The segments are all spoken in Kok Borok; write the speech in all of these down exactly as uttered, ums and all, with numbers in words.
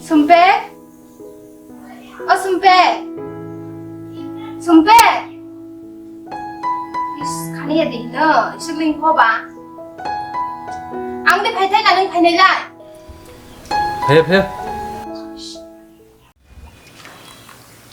Sumpe? O Sumpe? Sumpe? Is, khani ya dei no, isik ling pho ba. Ang de phai thai na nang phai nai lai. Phai, phai.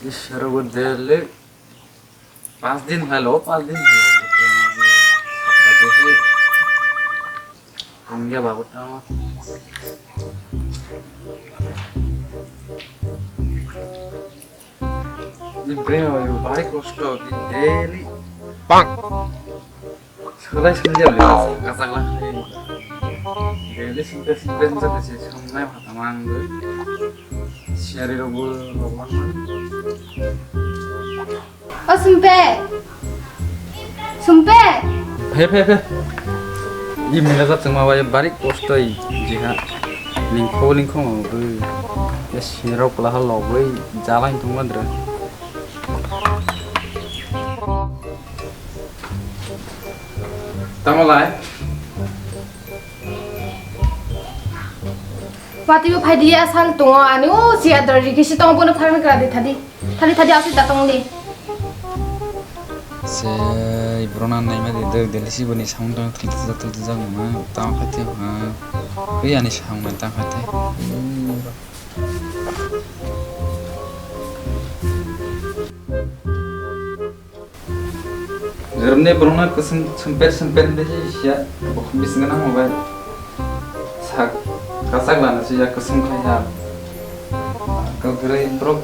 Is, aro bo dele. Pas din halo, pas din halo. Tungya babu tama. Ni prema babu bari kosto, daily. Bang. Sudai sudai le, kachak la. Daily sudai sudai sudai se sungnai bhata mang. Siari rogo rogo. O Sumpe! Sumpe! Phe, phe, phe. I mila jat chwngma bai bari kosto i jiha. Lingkho, lingkho ma bw. Ya sinirok kwlaha logwi jala hintung mandra. Tamo lai? Watwi bo phai di, asal tongo, ani o siya dor rikisi tongo, bono pharang kra di thadi. Thadi, thadi, asal ta tong di. Se, ibrona naima di, dek delisi boni samung tong thil tijak, thil tijak numa, tang khaite ha. Ui ani samung tang khaite. Germany borokno kwchwng sempet sempet hinwi se siya, bo bising gana mobile sak kwchak lana se ya kwchwng khai ha. Kwrwi borok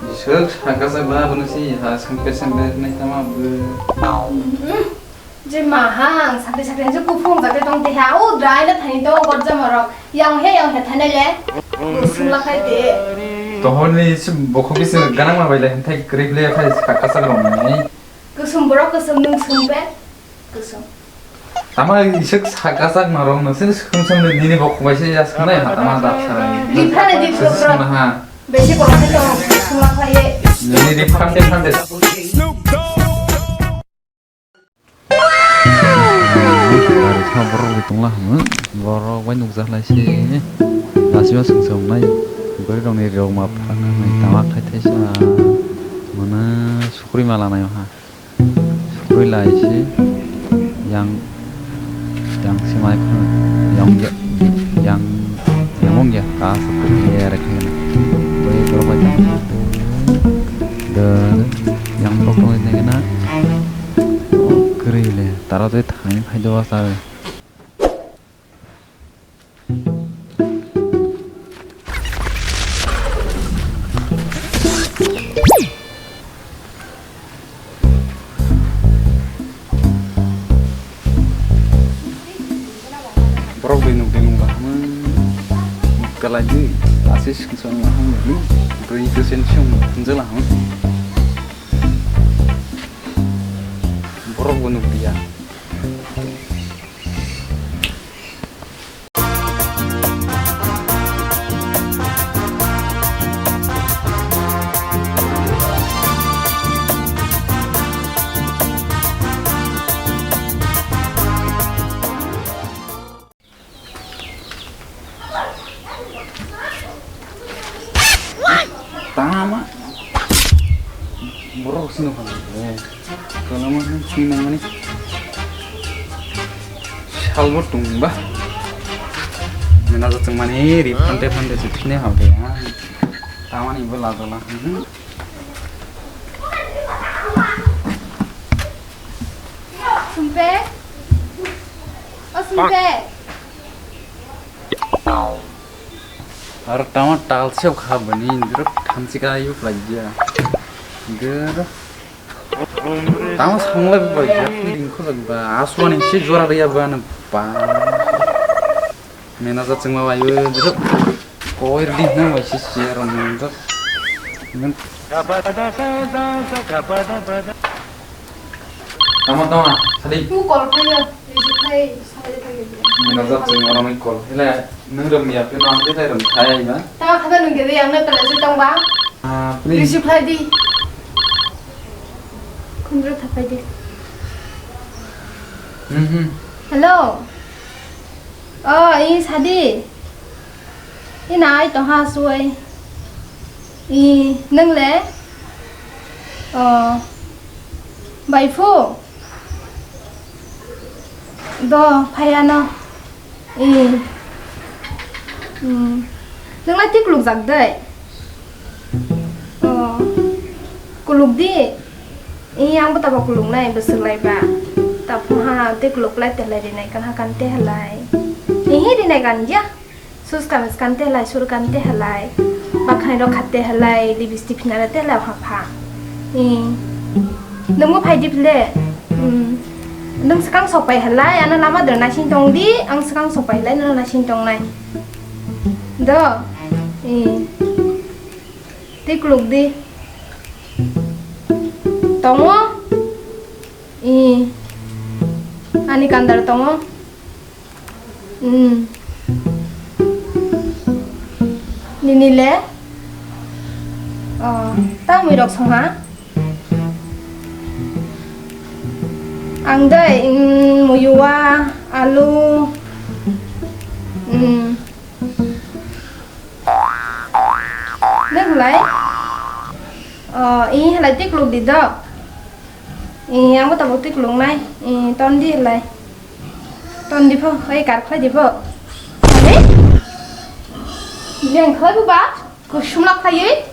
biswk sak kwchak ba abono se ha sempet sempet hinwi tama bw. Je maha ang sakri sakri je kuphung jate tong te ha, o drai na thani tong gorja morok. Yang he, yang he thanai le. Bo sungla khai de. Tohoni se bokhok bisi ganang ma bai le, hwnthai kwrwi le khai kaka sak rong nai. Kusum borok kusum, nung sung pe. Kusum. Tama isik saka sak na rong nang sini sung sung nini bokhok bai se ya sung nai ha tama dap sarai. Di phane di sung sung na ha. Besi borok khai tong, sungla khai ye. Nini di phante phante. Gari kha borok bai tongla hwnwi, borok bai nukjak lai se. Lachima song song nai, bwrwi rokni rok ma phang nai, tama khai thaisa. Mano sukri ma lanai ha. Sukri lai se. Yang, yang se mai kha. Yang, yang, yang wng ya. Ka sukri ya re kha. Bai borok bai tong. Da, yang borok tong nai na. Kwrwi le, tara tei thani phai do bwsa. Borok bai nuk de nung bahama. Kalai di, asis kisa nung bahama di. Beri dosen siung tunjala hama. Borok bo nuk dia. Tama. Borok sino khan. Koloma khan sini nangani. Salbo tungba. Mena jat mani ri phante phante se thine habe. Tamani bo ladola. Sumpe? O Sumpe? Aro tama tal se kha bani, indro thamchi ka yuk lagya. Indro. Tama sangla ba ya, ringkho ba. Aswani se jora ya ba na ba. Mena jat chwngma bai bo, bwrwk koi rwdi hwnwi bai se siya rwng nwngjak. Tama, tama, sadi. Tu call khayo, receive khai, salai thangdi. Mena jat chwngma rwngwi call. Hele, nwng rwmya phino ang khe thai rwng thai ba. Tama khabe nwng gede yang na pala si tong ba. Ah, please. Receive khai di. Khundro thapai di. Hmm, hmm. Hello. Oh, ini sadi. Ina ai to ha suai. I nang le? Oh. Bai phu. Do phaya no. I. Hmm. Nang lai tik luk jak dai. Oh. Kuluk di. I ang bo tabo kuluk nai bo swlai ba. Tapho ha tik luk lai te lai ri nai kan ha kan te halai. I hi ri nai kan ya. Sus kamis kan te halai, sur kan te halai, bakhanai rok khat te halai, lipstick phina te halai ha pha. I, nwng bo phai di phle. Hmm. Nwng swkang sok pai halai, ano lama dwr naising tong di, ang swkang sok pai halai, nono naising tong nai. Do. I. Tei kuluk di. Tongo. I. Ani kandar tongo. Hmm. Nini le? Oh, ta mui rok song ha? Ang dai, hmm, muyua, alu, hmm. Nang lai? Oh, ini halai tik luk di do. Eh, ang bo tabuk twi kuluk nai. Eh, ton di lai. Ton di pho, oi kar khlai di pho. Ani? Jeng khlai bu ba? Kusum lak khlai.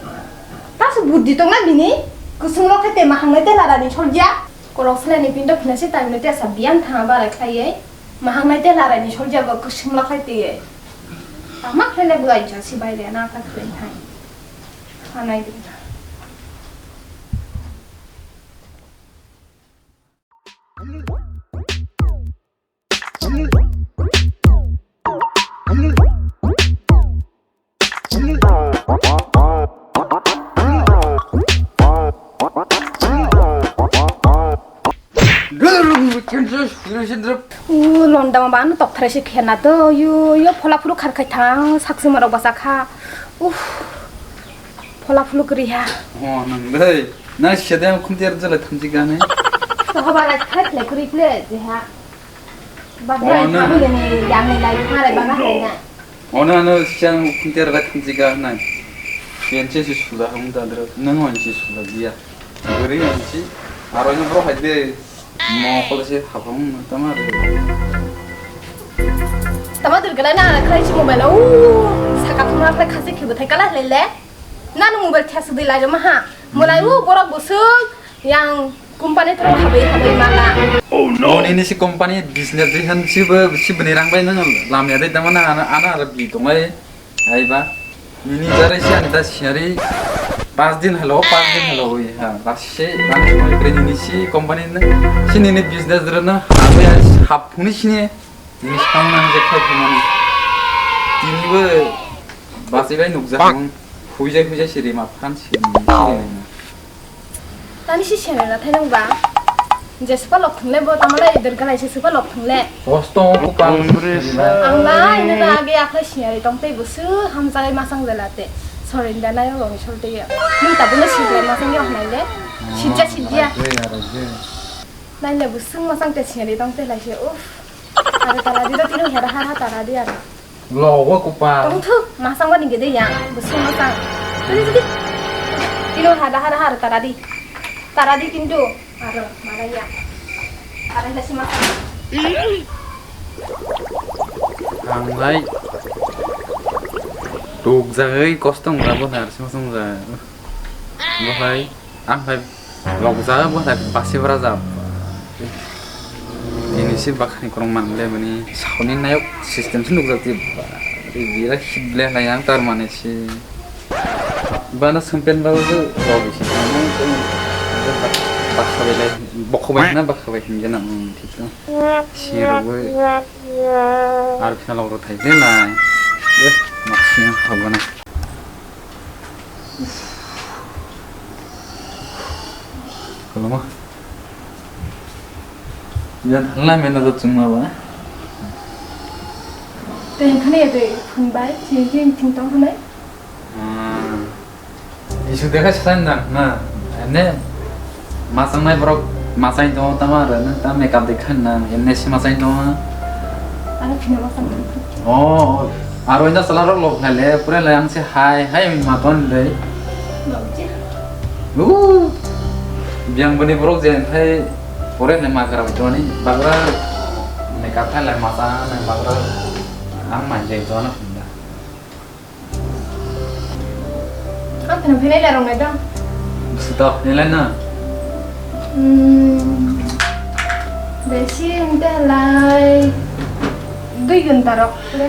Ta su buddi tong na bini. Kusum lak khlai te mahang nai te lara ni solja. Korok sele ni pindo phina se ta bini te sa biyan thang ba rai khlai. Mahang nai te lara ni solja ba kusum lak khlai te. Tama khlai le bu ai ja si bai le na ta khlai thai. Anai di. U londa ma banu tok thare se khena do yu yo phola phuru khar khai thang saksi marok basa kha. Uff. Phola phuluk riha. Oh, nang dei. Na sede ang khum tiar jala thamji gane. To hoba rai khai khle kuri khle jeha. Ba Oh, rai no. Khamu ni yang ni lai khare ba na hai na. Ono ano siang khum tiar jala thamji gane. Yen che si sula hung da dro. Nang on si sula dia. Beri yang si. Aro no bro hai de. Mo kole se hapang tama re. Tama dur gala na khlai si mobile. U saka thuma khlai khasi khibo thai kala le le. Nang mobile thya sudi lai ma ha. Mulai u borok busuk yang company thro habai habai mala. Oh no. Nini si company business di han si bo si bini rang bai nang lam ya dai dama na ana ana ara bi tongai. Ai ba. Nini jare si ani da siari. Pas din hello, pas din hello wi ha. Pas se rang bai nini si company na. Si nini business dro na habai hap huni sini. Nini skang nang je khai phimani. Tini bo basi bai nukjak mung. Huijai huijai siri ma phan siri. Tani si sene na thainang ba. Je supa lok thungle bo tamala idur galai si supa lok thungle. Kosto ko pang. Ang lai ne na age akhla siari tong tei bo su hamjai masang jela te. Sorinda nayo loni sol te ya. Nung tabu na sijai masang yo hnai le. Sijja sijja. Nai le bo sung masang te siari tong te lai se. Uff. Aro tara di do tino hera hara tara di aro. Logo kupa. Tong thu, masang wani gede yang, busung masang. Tadi tadi. Tino hara hara hara tara di. Tara di kintu. Aro, mana ya. Aro dasi masang. Ang lai. Tuk jagai kostong rabo na, si masang ja. Bahai. Ang hai lok ja bo hai basi bra ja. Ini si bakhani korong man le mani sauni nayok system si nukjak ti ba. Bira hible hai ang tar mane si. Bana sumpen ba bo rok si. Bakha bai lai bokho bai na bakha bai hin jana thik to. Si rok bo ar khna lok ro thai le lai. Mak si ha bana. Koloma. Ya thalai mena do chungma ba. Tei khani ya dei phun bai, chini chini thing tong khani. Ah. Isu dekha sain dang na. Ene masang nai borok masai tong tama re na ta makeup dekha na ene si masai tong. Ano phina masang. Oh. Aro inda sala rok lok khlai le, pore le ang se hai, hai ma ton le. Lok je. Uh, biang bini borok je khai pore le ma kara toni bagra makeup khai le ma sa na bagra ang ma je to na. Ang phano phainai le rong nai dong. Bwswk tok nilai no? Hmm. Besi ente lai dui ghonta rok le.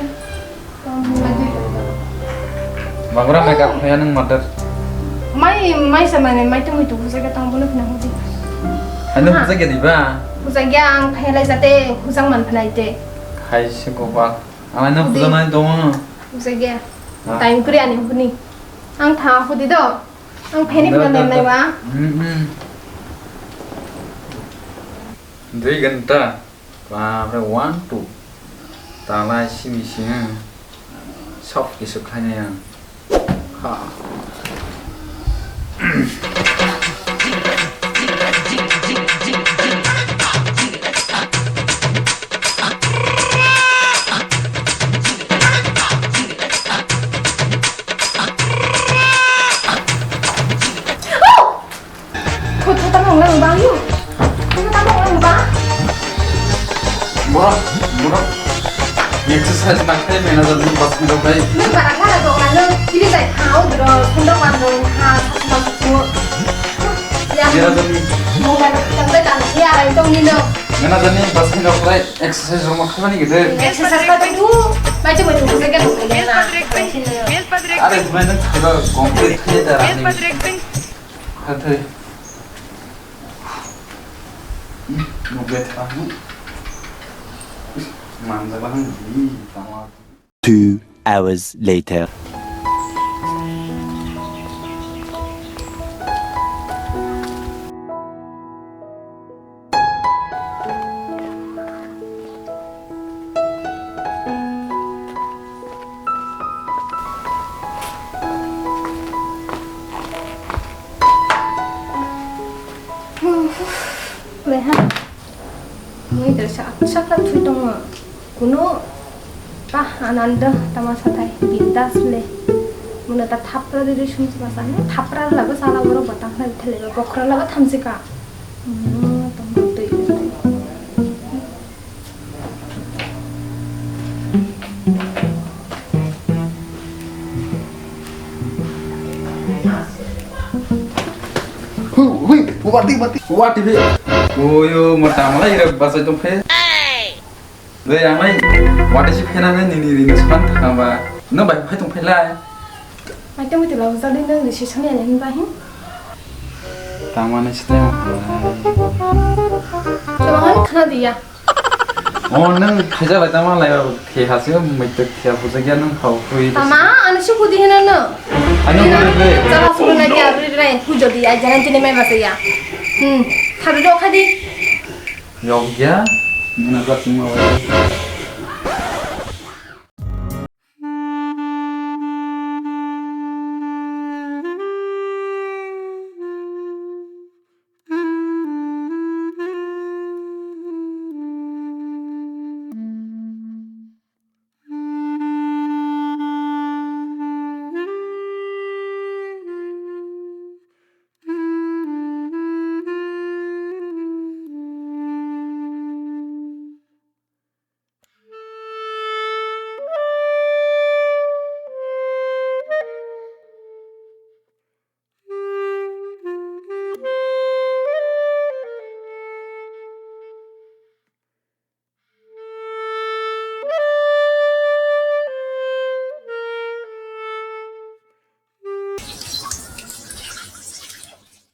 Tong lai dui ghonta rok. Bagra makeup khaya nang matter. Mai, mai sa mane, mai tungwi tu hujai ka tong bono phina hudi. Ano hujai ka diba? Hujai ka ang phailai jate hujang man phanai te. Hai se gopal. Ang ano hujai nai tongo. Hujai ka. Time kuri ani huni. Ang tha hudi do. Ang pheni phela nem nai wa. Hmm, hmm. Dui ghonta. Bapre, one, two. Talai simi simi. Sob kisu khlainai ang. Ha. Kut kut tamo wnglang bang yu. Kut kut tamo wnglang bang. Borok, borok. Exercise nang khe manager ni bas ni rok bai. Nung bara kha rok na nung kiri bai kha o bro, sundok wan nung kha sasma sasmo. Ya. Manager ni. Mobile rok tang bai tang ya rai tong ni no. Manager ni bas ni rok bai exercise rok ma khamani gede. Exercise ka tu. Bai tu bai tu ke tu ke na. Are mai nang khaba complete khe da rani. Hathai. Nugget tahu. Manjak lah ni tama. Two hours later. Leha. Mui da sa sakla thui tongo. Kuno pa ananda tama satai bindas le. Muna ta thapra diri sum suma sa. Thapra lago sala boro batang na thele bokra lago thamsika. Hmm, tong tui. Hui, hui, wati, wati, wati phe. Oyo, mo tamla ira basai tong phe. Dei, amai, wati si phena ne nini rini span thangba. No bai phai tong phe lai. Mai tong tila ujali nang risi sani ani hin ba hin. Tamani stai mo. Tamani khana diya. O, nang khaja bai tama lai ba, khe hasi o, mai tek khe puja gya nang khau khui. Tama, ani su khudi hena no. Ani khudi le. Jala suru na gya ri rai, pujo di, ai jana tini mai basa ya. Hmm, tharu jo khadi. Yok gya, nang ka sima wai.